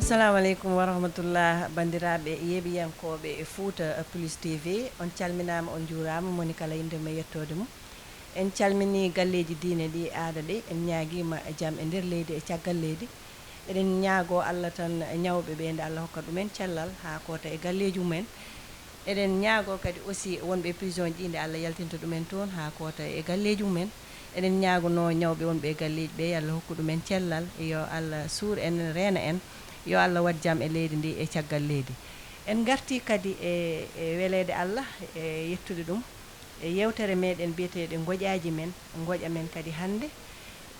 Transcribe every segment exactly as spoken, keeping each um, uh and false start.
Assalamu aleykum wa rahmatullah, banndiraaɓe yeeɓiyankooɓe e Fouta Plus T V, on calminaama, on njuuraama, moni kala innde mum e yettoode mum. En calminii galleeji diine ɗi, aada ɗi, en ñaagiima jam e nder leydi e caggal leydi. Eɗen ñaagoo Allah tan ñawɓe ɓe, nde Allah hokka ɗumen cellal haa koota e galleeji mumen. Eɗen ñaagoo kadi aussi wonɓe e prison ji ɗi, nde Allah yaltinta ɗumen toon haa koota e galleeji mumen. Eɗen ñaagonoo ñawɓe wonɓe e galleeji ɓe, yo Allah hokku ɗumen cellal, yo Allah suur en, reena en, yo Allah waɗ jam e leydi ndi e caggal leydi. En ngartii kadi e, e weleede Allah, e yettude ɗum, e yeewtere meɗen biyeteeɗe Ngoƴaaji men. Ngoƴa men kadi hannde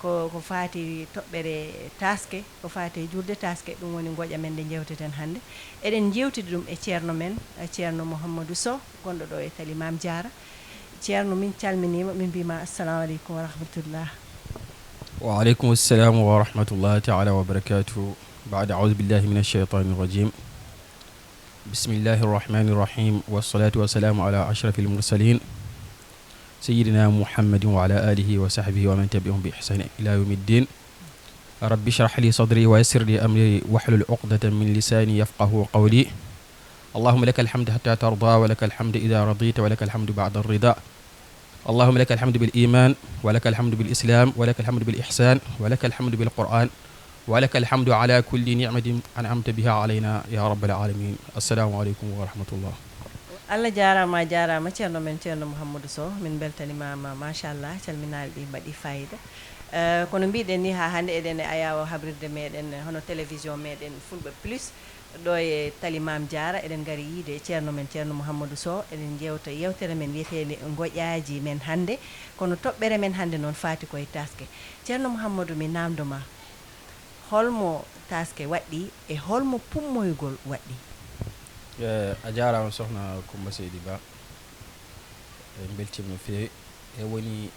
ko, ko faati toɓɓere taaske, ko faati e juulde taaske, ɗum woni ngoƴa men nde njeewteten hannde. Eɗen njeewtidi ɗum e ceerno men, eh, ceerno Mouhamadou Sow, gonɗo ɗo e Tali Maam Jaara. Ceerno, min calminiima, min mbiima assalamu aleykum wa rahmatullah. وعليكم السلام ورحمة الله تعالى وبركاته. بعد أعوذ بالله من الشيطان الرجيم. بسم الله الرحمن الرحيم. والصلاة والسلام على أشرف المرسلين سيدنا محمد وعلى آله وصحبه ومن تبعهم بإحسان إلى يوم الدين. رب اشرح لي صدري ويسر لي أمري واحلل عقدة من لساني يفقه قولي. اللهم لك الحمد حتى ترضى ولك الحمد إذا رضيت ولك الحمد بعد الرضا. اللهم لك الحمد بالإيمان ولك الحمد بالإسلام ولك الحمد بالإحسان ولك الحمد بالقرآن ولك الحمد على كل نعمة أنعمت بها علينا يا رب العالمين. السلام عليكم ورحمة الله. Allah jaaraama, a jaaraama, ceerno men, ceerno Mouhamadou Sow. Min mbeltanimaama, machallah, calminaali ɗi mbaɗi fayida. Eh, kono mbiɗen ni, haa hannde eɗen e ayaawo habrirde meɗen, hono télévision meɗen Fulɓe Plus, ɗo e Tali Maam Jaara, eɗen ngari yiide e ceerno men, ceerno Mouhamadou Sow. Eɗen njeewta yeewtere men wiyeteende Ngoƴaaji men hannde, kono toɓɓere men hannde noon faati koye taaske. Ceerno Mouhamadou, mi naamndo ma, holmo taaske waɗɗii e holmo pummoygol waɗɗii? Eh, a jaaraama, sohna Coumba Seydi Ba. En mbeltiima no feewi. E woni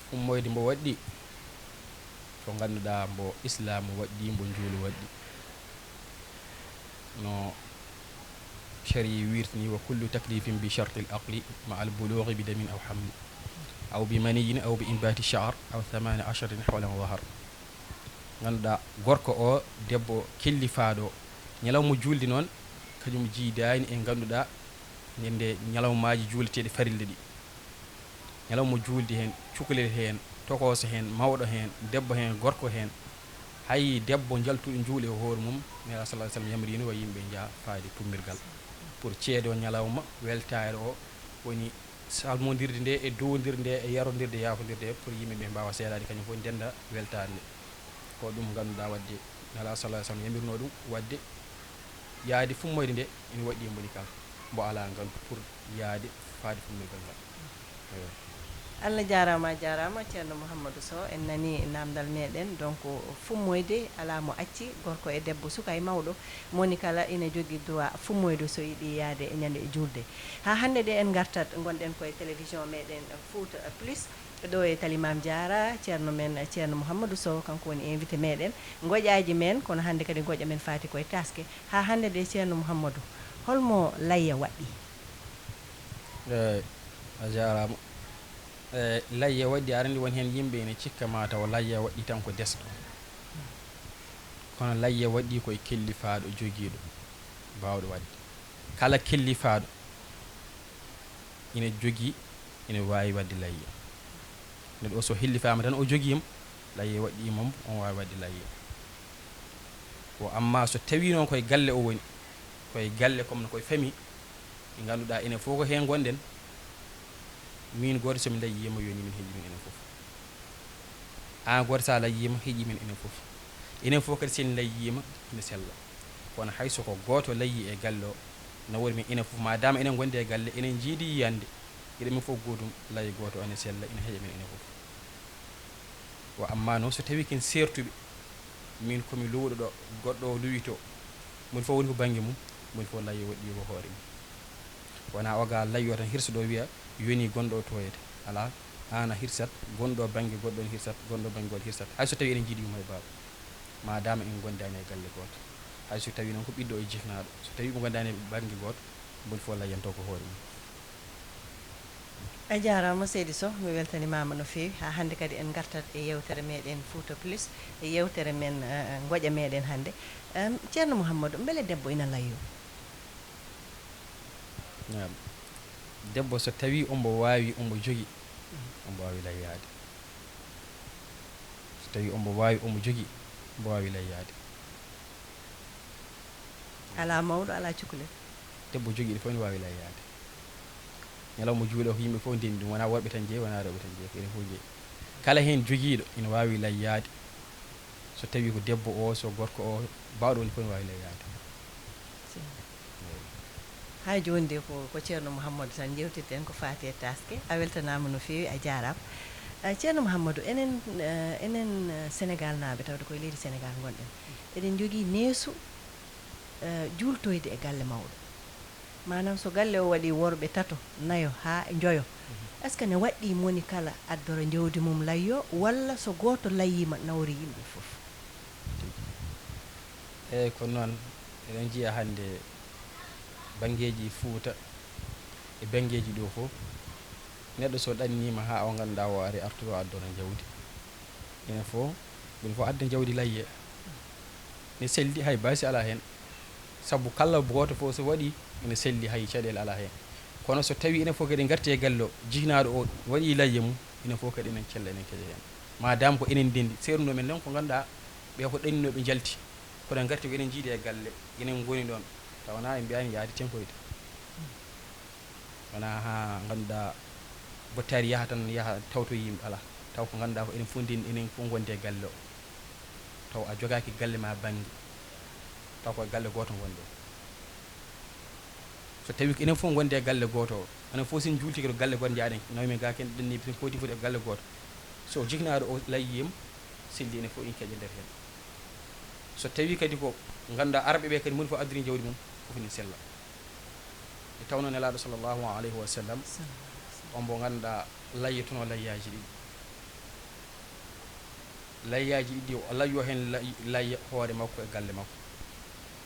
pummoyde mbo waɗɗii, ko ngannduɗaa mbo Islaam waɗɗii, mbo njuulu waɗɗii. No shari'i wirtini: "Wa kullu taklifin bi shartil aqli ma al bulughi bi damin aw hamli, aw bi maniyyin, aw bi inbati sha'r, aw thamani asharatin hawlan zahar." Ngannduɗaa gorko o, debbo kellifaaɗo o, ñalawma juulde noon, kañum jiidaani e ngannduɗaa nde, nde ñalawmaaji juuleteeɗi farilla ɗi. Ñalawma juulde heen, cukalel heen, tokooso heen, mawɗo heen, debbo heen, gorko heen. Hay debbo njaltuɗo njuuli e hoore mum, Nelaaɗo sallallahu alayhi wa sallam yamriino wa yimɓe njaha faade pummirgal. Pour ceedo ñalawma weltaare o, woni salmondirde nde e duwondirde nde e yarondirde e yafondirde, pour yimɓe ɓe mbaawa seedaade kañum fof ndenda weltaare nde. Ko ɗum ngannduɗaa waɗde Nelaaɗo sallallahu alayhi wa sallam yamirnoo ɗum waɗde, yaade fummoyde nde ene waɗɗii e mbo ni kala, mbo alaa ngantu pour yaade faade fummoygal ngal. Eyo. Allah jaaraama, a jaaraama, ceerno Mouhamadou Sow. En nanii naamndal meɗen, donc, fummoyde alaa mo acci, gorko e debbo, suka e mawɗo, moni kala ina jogii droit fummoyde so yiɗi yahde e ñande e juulde. Haa hannde de en ngartat, ngonɗen koye télévision meɗen Fouta Plus, ɗo e Tali Maam Jaara, ceerno men, ceerno Mouhamadou Sow, kanko woni invité meɗen. Ngoƴaaji men, kono hannde kadi ngoƴa men faati koye taaske. Haa hannde de, ceerno Mouhamadou, holmo layya waɗɗii? Eh, a jaaraama. Eh, layya waɗɗii, aɗa anndi won heen yimɓe ene cikka ma taw layya waɗɗii tan ko desɗo. Kono layya waɗɗii koye kellifaaɗo jogiiɗo, baawɗo waɗde. Kala kellifaaɗo ina jogii, ina waawi waɗde layya. Neɗɗo o so hellifaama tan o jogiima, layya waɗɗii mum, on waawi waɗde layya. Ko amma so tawii noon koye galle o woni, koye galle comme no koye famille, ɗi ngannduɗaa enen fof ko heen ngonɗen, miin gooto so mi layyii ma yoni min heƴi min enen fof. Aan gooto so a layyii ma heƴi min enen fof. Enen fof kadi so en layyii ma ina sella. Kono hay so ko gooto layyii e galle o, na woni min enen fof, ma dama enen ngondi e galle, enen njiidi yiyande, geɗe men fof gootum, layi gooto o ene sella, ina heƴa min enen fof. Wa amma noon so tawii ken seertuɓe, min ko mi luwɗo ɗo, goɗɗo o luwi to, moni fof woni ko bannge mum, moni fof layi waɗɗii ko hoore mum. Wona o ga layyo tan hirsa ɗo wiya yoni gonɗo o toyete. Alaa, aan a hirsat, gonɗo bannge goɗɗo ne hirsat, gonɗo bannge goɗɗo hirsat. Hay so tawii eɗen njiidi yumma e baaba, ma dama en ngondaani e galle gooto. Hay so tawii noon ko ɓiɗɗo e jiknaaɗo, so tawii ɓe ngondaani e bannge gooto, moni fof layyanto ko hoore mum. A jaaraama, seydi Sow, mi weltanimaama no feewi. Haa hannde kadi en ngartat e yeewtere meɗen Fouta Plus, e yeewtere men, eh, ngoƴa meɗen hannde. Ceerno Muhammadu, mbele debbo ina layyo? Debbo so tawii ombo waawi ombo jogii, ombo waawi layyaade. So tawii ombo waawi ombo jogii, ombo waawi layyaade. Alaa mawɗo, alaa cukalel. Debbo jogiiɗo fof ene waawi layyaade. Ñalawma juulo ko yimɓe fof ndenndi ɗum, wonaa worɓe tan jeyi, wonaa rewɓe tan jeyi, ko enen fof jeyi. Kala heen jogiiɗo ene waawi layyaade, so tawii ko debbo o, so gorko o, baawɗo woni fof ene waawi layyaade. Haa jooni de ko ko Ceerno Mouhamadou tan njeewtirten ko faati e taaske. A weltanaama no feewi, a jaaraama. Ceerno Mouhamadou, enen enen Senegaal naaɓe, tawde koye leydi Senegaal ngonɗen, eɗen njogii neesu juultoyde e galle mawɗo. Maanaam so galle o waɗii worɓe tato, nayo haa njoyo, est ce que ne waɗɗii moni kala addora njawdi mum layyo, walla so gooto layyiima nawori yimɓe fof? Eeyi, ko noon. Eɗen njiya hannde banngeeji Fuuta e banngeeji ɗo fof, neɗɗo so ɗanniima haa o ngannduɗaa o ari artuɗo addora njawdi, enen fof, mbiɗen fof adda njawdi layye. Ne selli, hay baasi alaa heen. Sabu kala gooto fof so waɗi ene selli, hay caɗeele alaa heen. Kono so tawii enen fof kadi en ngartii e galle o, jihnaaɗo o waɗii layya mum, enen fof kadi enen cella, enen keƴa heen. Maa daam ko enen ndenndi, seernunoo men noon ko ngannduɗaa ɓe ko ɗanninooɓe njalti, kono ngarti ko enen njiidi e galle, enen ngoni ɗoon, tawa wonaa en mbiyaani yaade tenkoyde. Wonaa haa ngannduɗaa bottaari yaha tan, yaha tawtoyi yimɓe, alaa. Taw ko ngannduɗaa ko enen fof ndin, enen fof ngondi e galle o. Taw a jogaaki galle ma bannge. Taw ko e galle gooto ngonɗen. So tawii ko enen fof ngondi e galle gooto o, enen fof so en njuultike to galle gooto njaaɗen, nawi men gaa ken ɗenni ɓe kooti foti e galle gooto. So jihnaaɗo o layyiima, selli enen fof en keƴa nder heen. So tawii kadi ko ngannduɗaa arɓe ɓe kadi moni fof addiri jawdi mum, fof ene sella. Nde tawnoo Nelaaɗo sallallahu alayhi wa sallam, on mbo ngannduɗaa layyotonoo layyaaji ɗiɗi. Layyaaji ɗiɗi, o layyo heen lay-, layya hoore makko e galle makko.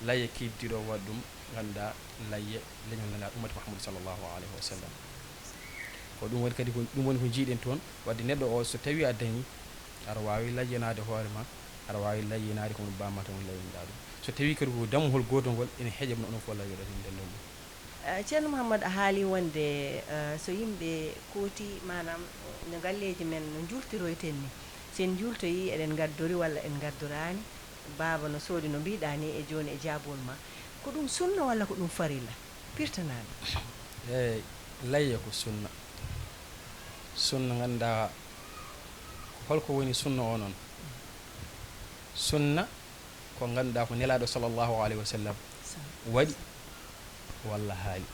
Layya keddiiɗo o waɗa ɗum, ngannduɗaa layya leñol Nelaaɗo, ummati Muhammadu sallallahu alayhi wa sallam. Ko ɗum woni kadi ko, ɗum woni ko njiiɗen toon, waɗde neɗɗo o so tawii a dañii, aɗa waawi layyanaade hoore ma, aɗa waawi layyanaade ko woni bamma tan woni layyanoɗaa ɗum. So tawii kadi ko dammuhol gootol ngol, ene heƴa mo, onon fof layyoɗon heen ndendon ɗum. Eh, Ceerno Mouhammad, a haali wonde, eh, so yimɓe kooti, maanaam, no galleeji men no njuultiroyten ni, so en njuultoyii, eɗen ngaddori walla en ngaddoraani, baaba no soodi no mbiiɗaa ni e jooni e jaabol ma, ko ɗum sunna walla ko ɗum farilla? Pirtanaa mi. Eey, layya ko sunna. Sunna, ngannduɗaa, holko woni sunna o noon? Sunna ko ngannduɗaa ko Nelaaɗo sallallahu alayhi wa sallam waɗi walla haali.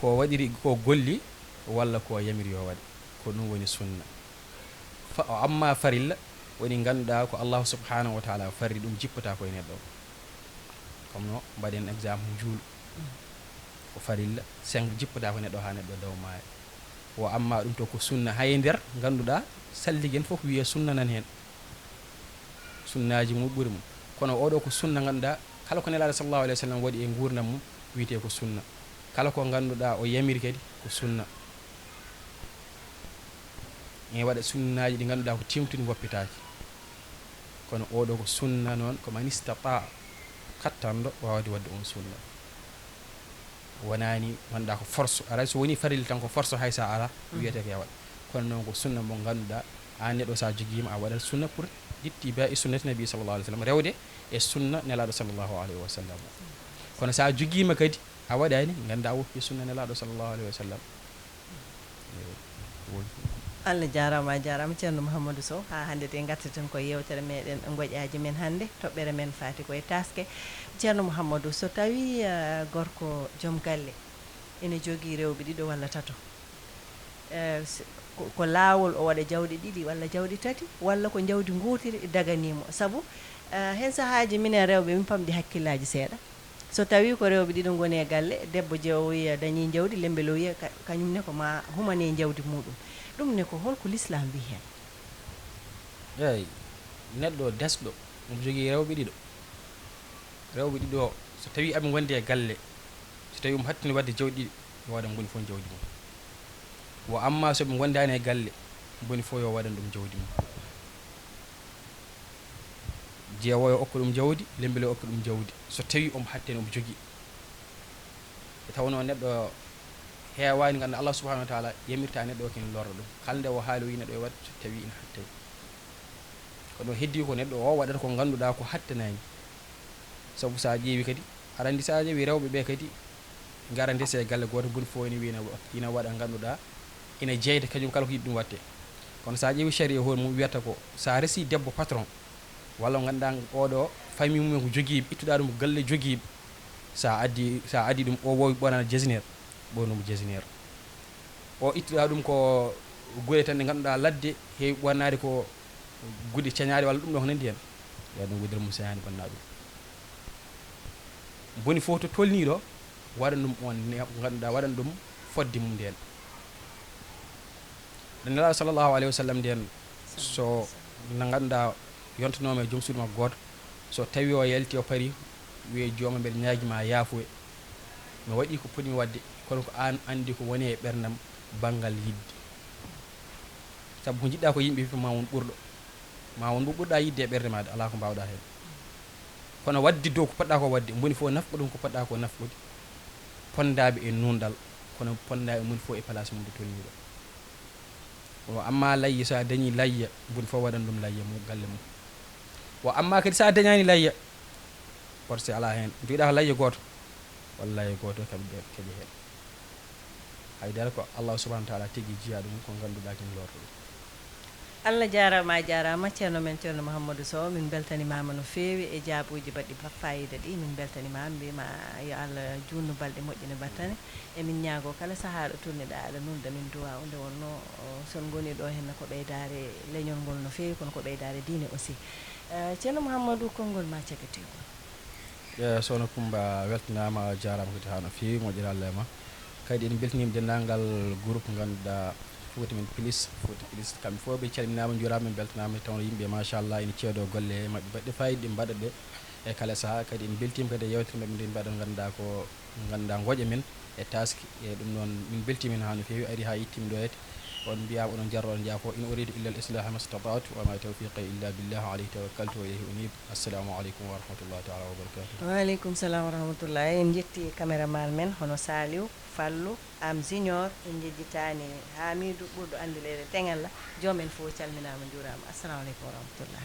Ko waɗiri, ko golli walla ko yamiri yo waɗe. Ko ɗum woni sunna. Fa, amma farilla woni ngannduɗaa ko Allahu subhanahu wa taala farri, ɗum jippata ko e neɗɗo o. Comme no mbaɗen exemple njuulu. Ko farilla, sen jippata ko neɗɗo haa neɗɗo daw maaya. Wa amma ɗum to ko sunna, hay nder ngannduɗaa salligen fof wiya sunna nan heen. Sunnaaji mum ɓuri mum. Kono oɗo ko sunna ngannduɗaa, kala ko Nelaaɗo sallallahu alayhi wa sallam waɗi e nguurndam mum, wiyetee ko sunna. Kala ko ngannduɗaa o yamiri kadi ko sunna. Ene waɗa sunnaaji ɗi ngannduɗaa ko teeŋtuɗi, ngoppitaaki. Kono oɗo ko sunna noon, ko man istataa, kattanɗo waawde waɗde on sunna. Wonaani ngannduɗaa ko force, aray so woni farilla tan ko force, hay so a alaa, wiyetee ko a waɗa. Kono noon ko sunna mo ngannduɗaa, aan neɗɗo so a jogiima, a waɗat sunna pour ittibaai sunnati nabi sallallahu alayhi wa sallam, rewde e sunna Nelaaɗo sallallahu alayhi wa sallam. Kono so a jogiima kadi, a waɗaani, ngannduɗaa a woppi sunna Nelaaɗo sallallahu alayhi wa sallam. Eey, woni. Allah jaaraama, a jaaraama Ceerno Mouhamadou Sow. Haa hannde de ngartirten ko yeewtere meɗen, ngoƴaaji men hannde, toɓɓere men faati ko e taaske. Ceerno Mouhamadou, so tawii, eh, gorko joom galle ene jogii rewɓe ɗiɗo walla tato, eh, s-, ko, ko laawol o waɗa jawɗi ɗiɗi walla jawɗi tati, walla ko njawdi ngootiri daganii mo? Sabu, eh, heen sahaaji minen rewɓe min pamɗi hakkillaaji seeɗa. So tawii ko rewɓe ɗiɗo ngoni e galle, debbo jeewowiya dañii njawdi, lembeloowiya ka-, kañum ne ko maa humanee njawdi muuɗum. Ɗum ne ko holko lislaam wiyi heen? Eey, neɗɗo desɗo, omo jogii rewɓe ɗiɗo. Rewɓe ɗiɗo, so tawii aɓe ngondi e galle, so tawii omo hattini waɗde jawɗi ɗiɗi, yo waɗan mo woni fof jawdi mum. Wa amma so ɓe ngondaani e galle, mo woni fof yo waɗan ɗum jawdi mum. Jeewoyo okka ɗum jawdi, lembelo okka ɗum jawdi. So tawi omo hattani, omo jogii. E tawnoo neɗɗo heewaani, nganndu Allah subhanahu wa taala yamirta neɗɗo o ken lorra ɗum. Kala nde o haali o ina ɗo e waɗ, so tawi ina hattani. Ko ɗum heddi ko neɗɗo o waɗata ko ngannduɗaa ko hattanaani. Sabu so a ƴeewi kadi, aɗa anndi so a ƴeewi rewɓe ɓe kadi, ngara ndese e galle gooto, boni fof ina wiyna, ina waɗa ngannduɗaa, ina jeyda kañum kala ko yiɗi ɗum waɗte. Kono so a ƴeewi sariya hoore mum wiyata ko, so a resi debbo patron, walla ngannduɗaa oɗo famille mum ko jogiiɓe, ittuɗaa ɗum galle jogiiɓe, so a addi, so a addi ɗum, o wowi ɓornana jasneer, ɓornumo jasneer. O ittuɗaa ɗum ko gude tan ɗe ngannduɗaa ladde heewi ɓornaade ko gude cañaaɗe walla ɗum ɗo ko nanndi heen. Yo ɗum wudere mum cañaani ɓanna ɗum. Boni fof to tolnii ɗo, waɗan ɗum on ne, ngannduɗaa waɗan ɗum fodde mum ndeen. Ɗo Nelaaɗo sallallahu alayhi wa sallam ndeen, so na ngannduɗaa yontonooma e joom suudu makko gooto, so tawi o yalti o pari, wiye jooma mbeɗa ñaagi ma yaafuwe. Mi waɗi ko potmi waɗde, kono ko aan anndi ko woni e ɓerndam banngal yiɗde. Sabu ko njiɗɗaa ko yimɓe fof ma won ɓurɗo. Ma won mo ɓurɗaa yiɗde e ɓernde maaɗa, alaa ko mbaawɗaa heen. Kono waɗde dow ko poɗɗaa ko waɗde, boni fof nafqu ɗum ko poɗɗaa ko nafqude. Ponndaaɓe e nuunɗal, kono ponndaaɓe moni fof e place mum nde tolnii ɗo. O amma layya, so a dañii layya, boni fof waɗan ɗum layya mum, galle mum. O amma kadi so a dañaani layya, forcé alaa heen. Mbiɗa ko layya gooto, walla layya gooto kam keɓe heen. Haydara ko Allah subhanahu wa taala tigi jiyaaɗo mum ko ngannduɗaa kin lorto ɗum. Allah jaaraama, a jaaraama, ceerno men, ceerno Mouhamadou Sow. Min mbeltanimaama no feewi e jaabuuji baɗɗi ba-, faayiida ɗi. Min mbeltanimaama, mbiyma yo Allah juutnu balɗe, moƴƴina battane. Emin ñaagoo kala sahaa ɗo tolniɗaa aɗa nulda min duwaaw. Nde wonnoo, o, so on ngonii ɗo heen ko ɓeydaare leñol ngol no feewi, kono ko ɓeydaare diine aussi. Eh, ceerno Mouhamadou, konngol ma caggateeɗo. Eyi, Sokhna Coumba, a weltanaama, a jaaraama kadi haa no feewi, moƴƴere Allah e ma. Kadi en mbeltaniima denndaangal groupe ngannduɗaa Fouta Men Plus, Fouta Plus, kamɓe fof ɓe calminaama, njuuraama, ɓe mbeltanaama, tawnoo yimɓe machallah ina ceedoo golle maɓɓe baɗɗe faayiida ɗe mbaɗa ɗe e kala sahaa. Kadi en mbeltiima kadi e yeewtere maɓɓe nde mbaɗa ngannduɗaa ko ngannduɗaa ngoƴa men e taski. E ɗum noon min mbeltiima heen haa no feewi, ari haa yettiima ɗo hete. On mbiyaama oɗon jarra, oɗon njaafoo. In uriidu illa al islaaha mastata'tu wa ma tawfiqi illa billah, alayhi tawakkaltu wa ilayhi unib. Assalamu aleykum wa rahmatullahi taala wa barakatuh. Wa aleykum salam wa rahmatullah. En njetti cameraman men hono Saliou, Fallou, Am Junior, en njejjitaani Hamidou ɓurɗo anndileede Teŋella. Joom en fof calminaama, njuuraama. Assalamu aleykum wa rahmatullah.